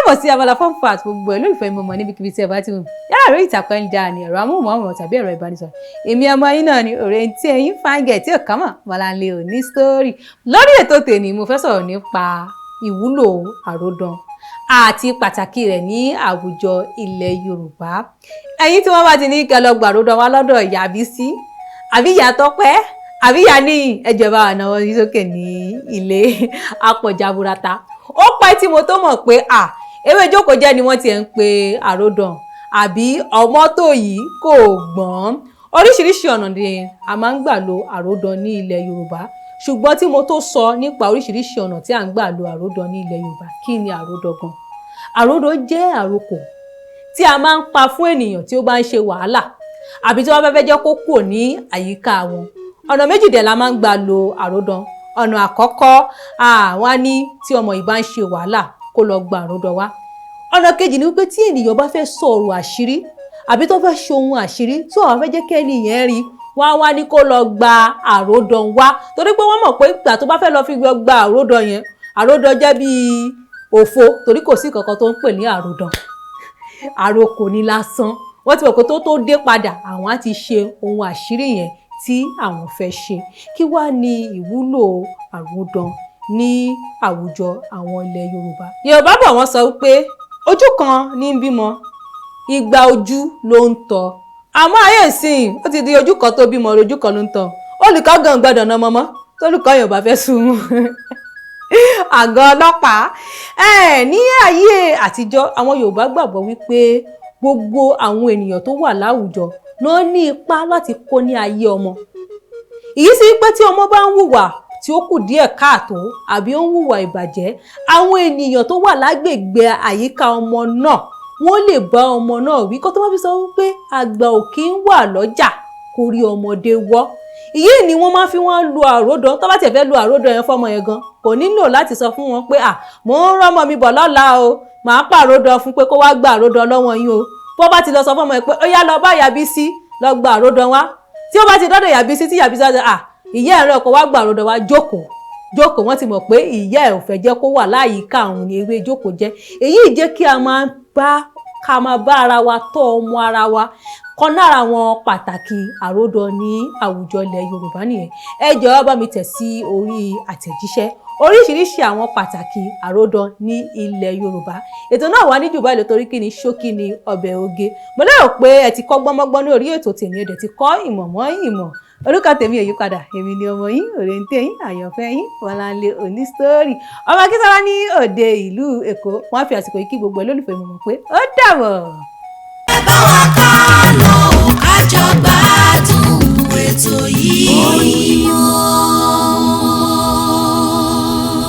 Káàbọ̀ sí abala fun fact. Gbogbo ẹ̀ lólùfẹ́ mi mọ̀ níbikíbi tí ẹ bá ti wù, yálà lórí ìtàkùn ayélujára ni, ẹ̀rọ amóhùnmáwòrán tàbí ẹ̀rọ ìbánisọ̀rọ̀. Èmi ọmọ yín náà ni òrèǹtí ẹ̀yìn fáńgẹ̀ tí ò kàn mọ̀ Bọ́láńlé òní story. Lórí ètò tèmi, mo fẹ́ sọ̀rọ̀ nípa ìwúlò àròdàn àti pàtàkì rẹ̀ ní àwùjọ ilẹ̀ Yorùbá. Ẹ̀yin tí wọ́n bá ti ní kẹ́ lọ gbàròdàn wá lọ́dọ̀ ìyá Bísí àbí ìyá Tọ́pẹ́ àbí ìyá Níyì, ẹjọ́ bá wà náwó yín sókè ní ilé àpọ̀jà burata. Ó pẹ́ tí mo tó mọ̀ pé à ewé jókòó jẹ́ ni wọ́n ti ń pe àròdàn àbí ọmọ tó yìí kò gbọ́n. Oríṣiríṣi ọ̀nà ni a máa ń gbà lo àròdàn ní ilẹ̀ Yorùbá, ṣùgbọ́n tí mo tó sọ nípa oríṣiríṣi ọ̀nà tí à ń gbà lo àròdàn ní ilẹ̀ Yorùbá, kí ni àròdàn gan? Àròdàn jẹ́ àrokò tí a máa ń pa fún ènìyàn tí ó bá ń ṣe wàhálà àbí tí wọ́n bá fẹ́ jẹ́ kó kúrò ní àyíká wọn. Ọ̀nà méjì dẹ̀ la máa ń gbà lo àròdàn. Ọ̀nà àkọ́kọ́, àwọn á ní tí ọmọ yìí bá ń ṣe wàhálà, kó lọ gba àròdàn wá. Ọ̀nà kejì ni wípé tí ènìyàn bá fẹ́ sọ̀rọ̀ àṣírí àbí tó fẹ́ ṣe ohun àṣírí tí wọ́n fẹ́ jẹ́ kí ẹni yẹn rí, wọ́n á wá ní kó lọ gba àròdàn wá, torí pé wọ́n mọ̀ pé ìgbà tó bá fẹ́ lọ fi gba àròdàn yẹn, àròdàn jẹ́ bíi òfo, torí kò sí kankan tó ń pè ní àròdàn, àrokò ní lásán. Wọ́n ti mọ̀ pé tó dé padà, àwọn á ti ṣe ohun àṣírí yẹn tí àwọn fẹ́ ṣe. Kí wá ní ìwúlò àròdàn ní àwùjọ àwọn ilẹ̀ Yorùbá? Yorùbá bọ̀, wọ́n sọ wípé ojú kan ní ń bímọ, igba ojú ló ń tọ́. Àmọ́ ayé ìsìn, ó ti di ojú kan tó bímọ, ojú kan ló ń tọ́. Olùkọ́ gan gbọ́dọ̀ ná mọ́mọ́ tólùkọ́ yóò bá fẹ́ sùn àgọ́ ọlọ́pàá. Ní ayé àtijọ́, àwọn Yorùbá gbàgbọ́ wípé gbogbo àwọn ènìyàn tó wà láwùjọ ló ní ipá láti kó ní ayé ọmọ. Ìyí sí pé tí ọmọ bá ń hùwà tí ó kù díẹ̀ káàtó àbí ó ń hùwà ìbàjẹ́, àwọn ènìyàn tó wà lágbègbè àyíká ọmọ náà, wọ́n lè bá ọmọ náà wí. Kó tó má fi sọ wípé àgbà ò kí ń wà lọ́jà kó rí ọmọdé wọ́, ìyí ni wọ́n máa fi wọ́n lu àròdàn. Tó bá tiẹ̀ fẹ́ lu àròdàn yẹn fọ́mọ yẹn gan, kò nílò láti sọ fún wọn pé à mò ń rọ́mọ mi bọ̀ lọ́la o, màá pàròdàn fún pé kó wá gba àròdàn lọ́wọ́ yín o. Bó bá ti lọ sọ fọ́mọ yẹn pé ó yá, lọ bá ìyá Bísí, lọ gba àròdàn wá, tí ó bá ti dọ́dọ̀ ìyá Bísí, tí ìyá Bísí á à ìyá ẹ̀rọ kó wá gba àròdàn wá, jókòó jókòó, wọ́n ti mọ̀ pé ìyá ẹ̀ ò fẹ́ jẹ́ kó wà láyìíká òun ní ewé jókòó jẹ́. Èyí jẹ́ kí a máa bá ká máa bá ara wa tọ́ ọmọ ara wa kan. Lára àwọn pàtàkì àròdàn ní àwùjọ ilẹ̀ Yorùbá nìyẹn. Ẹ jọ̀ọ́, bá mi tẹ̀ sí orí àtẹ̀jíṣẹ́ oríṣiríṣi àwọn pàtàkì àròdàn ní ilẹ̀ Yorùbá. Ètò náà wà ní jù báyìí lọ, torí kí ni ṣókí ni ọbẹ̀ oge. Mo lérò pé ẹ ti kọ́ gbọ́nmọ́gbọ́n ní orí ètò tèmi, ẹ dẹ̀ ti kọ́ ìmọ̀ mọ́ ìmọ̀. Orúkọ tèmi ò yípadà, èmi ni ọmọ yín, òrèǹtẹ̀ yín, àyànfẹ́ yín, Bọ́láńlé Onísítórì, ọmọ Akíntọ́lá ní òde ìlú Èkó. Wọ́n á fi àsìkò yìí kí gbogbo olólùfẹ́ mi mọ̀ pé ó dàbọ̀. Ẹ bá wa.